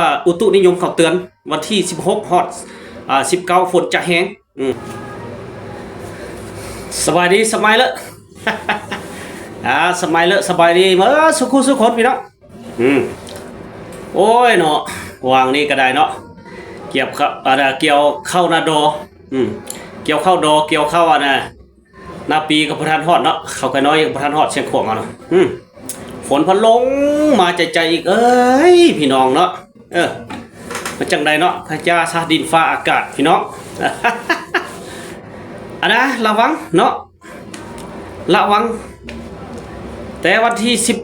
ອາ ອຸຕຸນິຍົມເຂົາເຕືອນ ວັນທີສິບຫົກຮອດ ອາ ສິບເກົ້າ ຝົນຈະແຮງ. ອືມ ສະບາຍດີ ສະມາຍເລີ ອາ ສະມາຍເລີ ສະບາຍດີເໝິດສູ່ຄູ່ສູ່ຄົນ ພີ່ນ້ອງ. ອືມ ໂອ້ຍເນາະ ຫວ່າງນີ້ກໍໄດ້ເນາະ ກ່ຽວເຂົ້າ ອາ ກ່ຽວເຂົ້ານາດໍ ອືມ ກ່ຽວເຂົ້າດໍ ກ່ຽວເຂົ້າ ອັນນ່າ ນາປີກໍບໍ່ທັນຮອດເນາະ ເຂົ້າໄກ່ນ້ອຍກໍບໍ່ທັນຮອດຊຽງຂວາງເຮົາເນາະ. ອືມ ຝົນພັດລົງມາໃຈໆອີກເອີຍ ພີ່ນ້ອງເນາະ. ເອີ ມັນຈັ່ງໃດເນາະ ພະເຈົ້າຊາດິນຟ້າອາກາດ ພີ່ນ້ອງ. ອັນນ່າ ລະວັງເນາະ ລະວັງ ແຕ່ວັນທີສິບ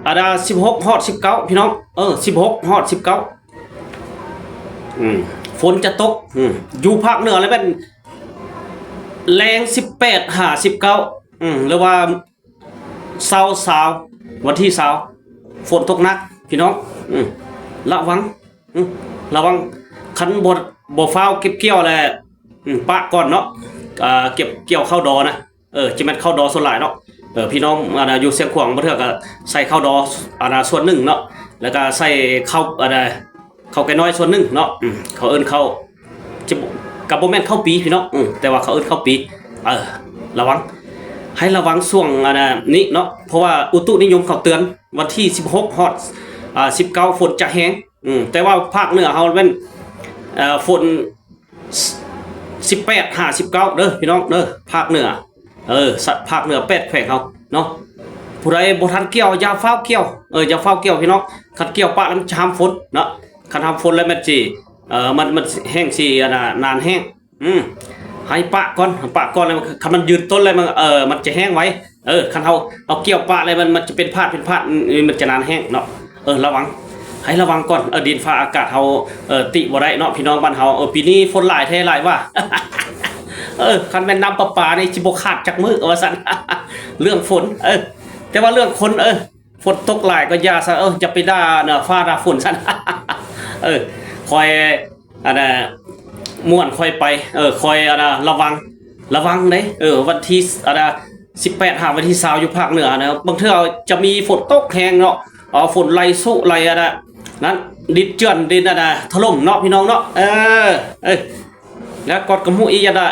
ອັນນ່າ ສິບຫົກຮອດສິບເກົ້າ ພີ່ນ້ອງ. ເອີ ສິບຫົກຮອດສິບເກົ້າ ອືມ ຝົນຈະຕົກ. ອືມ ຢູ່ພາກເໜືອແລ້ວແມ່ນແລງສິບແປດຫາສິບເກົ້າ ອືມ ຫຼືວ່າເຊົ້າຊາວ ວັນທີຊາວ ຝົນຕົກໜັກ ພີ່ນ້ອງ. ອືມ ລະວັງ ອືມ ລະວັງ ຄັນບໍ່ ບໍ່ຟ້າວເກັບກ່ຽວແລ້ວ ອືມ ປະກ່ອນເນາະ. ອາ ເກັບກ່ຽວເຂົ້າດໍນະ ເອີ ຈະແມ່ນເຂົ້າດໍສ່ວນຫຼາຍເນາະ. ເອີ ພີ່ນ້ອງ ອັນນ່າ ຢູ່ຊຽງຂວາງບາງເທື່ອກໍໃສ່ເຂົ້າດໍ ອັນນ່າ ສ່ວນໜຶ່ງເນາະ ແລ້ວກໍໃສ່ເຂົ້າ ອັນນ່າ ເຂົ້າໄກ່ນ້ອຍສ່ວນໜຶ່ງເນາະ. ອືມ ເຂົາເອີ້ນເຂົ້າ ຈະ ກໍບໍ່ແມ່ນເຂົ້າປີ ພີ່ນ້ອງ. ອືມ ແຕ່ວ່າເຂົາເອີ້ນເຂົ້າປີ. ເອີ ລະວັງ ໃຫ້ລະວັງຊ່ວງ ອັນນ່າ ນີ້ເນາະ ເພາະວ່າອຸຕຸນິຍົມເຂົາເຕືອນ ວັນທີສິບຫົກຮອດ ອາ ສິບເກົ້າ ຝົນຈະແຮງ. ອືມ ແຕ່ວ່າພາກເໜືອເຮົາແມ່ນ ເອີ ຝົນ ສິບແປດຫາສິບເກົ້າເດີ ພີ່ນ້ອງເດີ ພາກເໜືອ. ເອີ ພາກເໜືອແປດແຂວງເຮົາເນາະ ຜູ້ໃດບໍ່ທັນກ່ຽວຢ່າຟ້າວກ່ຽວ ເອີ ຢ່າຟ້າວກ່ຽວ ພີ່ນ້ອງ. ຄັນກ່ຽວປະແລ້ວມັນຈະຫ້າມຝົນເນາະ ຄັນຫ້າມຝົນແລ້ວມັນຊິ ເອີ ມັນ ມັນແຫ້ງ ຊິ ອັນນ່າ ນານແຫ້ງ. ອືມ ໃຫ້ປະກ່ອນ ປະກ່ອນແລ້ວ ຄັນມັນຢືນຕົ້ນແລ້ວມັນ ເອີ ມັນຈະແຫ້ງໄວ. ເອີ ຄັນເຮົາເອົາກ່ຽວປະແລ້ວ ມັນ ມັນຈະເປັນພາດ ເປັນພາດ ມັນຈະນານແຫ້ງເນາະ. ເອີ ລະວັງ ໃຫ້ລະວັງກ່ອນ. ເອີ ດິນຟ້າອາກາດເຮົາ ເອີ ຕິບໍ່ໄດ້ເນາະ ພີ່ນ້ອງບ້ານເຮົາ. ເອີ ປີນີ້ຝົນຫຼາຍແທ້ຫຼາຍວ່າ ເອີ ຄັນແມ່ນນ້ຳປະປານີ້ຊິບໍ່ຂາດຈັກມື້ວ່າຊັ້ນ ເລື່ອງຝົນ. ເອີ ແຕ່ວ່າເລື່ອງຄົນ ເອີ ຝົນຕົກຫຼາຍກໍຢ່າຊະ ເອີ ຢ່າໄປດ່ານະ ຟ້າດ່າຝົນຊັ້ນ. ເອີ ຄອຍ ອັນນ່າ ມ່ວນຄ່ອຍໄປ ເອີ ຄອຍ ອັນນ່າ ລະວັງ ລະວັງເດ້. ເອີ ວັນທີ ອັນນ່າ ສິບແປດຫາວັນທີຊາວ ຢູ່ພາກເໜືອນະ ບາງເທື່ອຈະມີຝົນຕົກແຮງເນາະ ເອົາຝົນໄຫຼສຸໄຫຼ ອັນນ່າ ນັ້ນ ດິນເຈື່ອນ ດິນ ອັນນ່າ ຖະຫຼົ່ມເນາະ ພີ່ນ້ອງເນາະ. ເອີ ເອີ ແລ້ວກອດກະໝູອີກ ອັນນ່າ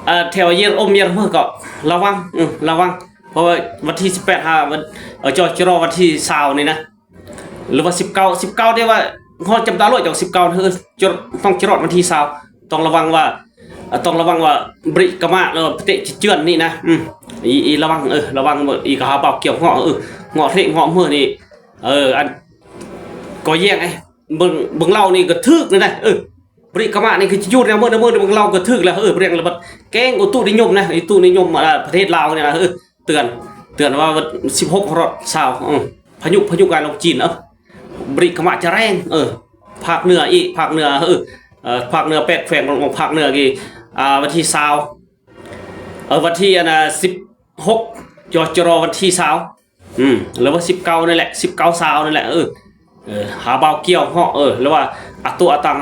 ອາ ແຖວເຢຍອົມເຢຍເຮີກໍລະວັງ ອື ລະວັງ ເພາະວ່າວັນທີສິບແປດຫາວັນ ເອີ ຈະ ຈະລໍວັນທີຊາວນີ້ນະ ຫຼືວ່າສິບເກົ້າ ສິບເກົ້າ ເດ້ວ່າຮອດຈຳຕາໂລດ ຈອກສິບເກົ້າ ເຮີ ຈະ ຕ້ອງຈະຮອດວັນທີຊາວ ຕ້ອງລະວັງວ່າ ອາ ຕ້ອງລະວັງວ່າບຣິກະມະ ແລ້ວປະເຕະຈະເຈື່ອນນີ້ນະ. ອື ອີ ອີລະວັງ ເອີ ລະວັງ ອີກະຫາບ່າວກ່ຽວເຫາະ ເອີ ເຫາະເທະເຫາະເມີນີ້ ເອີ ອັນກໍແຍງ ເອີ ເບິ່ງ ເບິ່ງເລົ່ານີ້ກໍຖືກແລ້ວນະ ເອີ ບຣິກະມະນີ້ຄືຈະຢູ່ແນວເມືອງ ແນວເມືອງ ເບິ່ງເລົ່າກໍຖືກແລ້ວ ເອີ ເບິ່ງແລ້ວບັດແກ້ງອຸຕຸນິຍົມນະ ອຸຕຸນິຍົມ ອາ ປະເທດລາວນີ້ນະ ເອີ ເຕືອນ ເຕືອນວ່າສິບຫົກຮອດຊາວ ເອີ ພາຍຸ ພາຍຸກາຍລົງຈີນ ເອີ ບຣິກະມະຈະແຮງ ເອີ ພາກເໜືອອີກ ພາກເໜືອ ເອີ ເອີ ພາກເໜືອແປດແຂວງ ພາກເໜືອອີກ ອາ ວັນທີຊາວ ເອີ ວັນທີ ອັນນ່າ ສິບຫົກ ຈະ ຈະລໍວັນທີຊາວ ອືມ ຫຼືວ່າສິບເກົ້ານີ້ແຫຼະ ສິບເກົ້າ ຊາວນີ້ແຫຼະ ເອີ ເອີ ຫາບ່າວກ່ຽວເຫາະ ເອີ ຫຼືວ່າອາຕຸອາຕັງ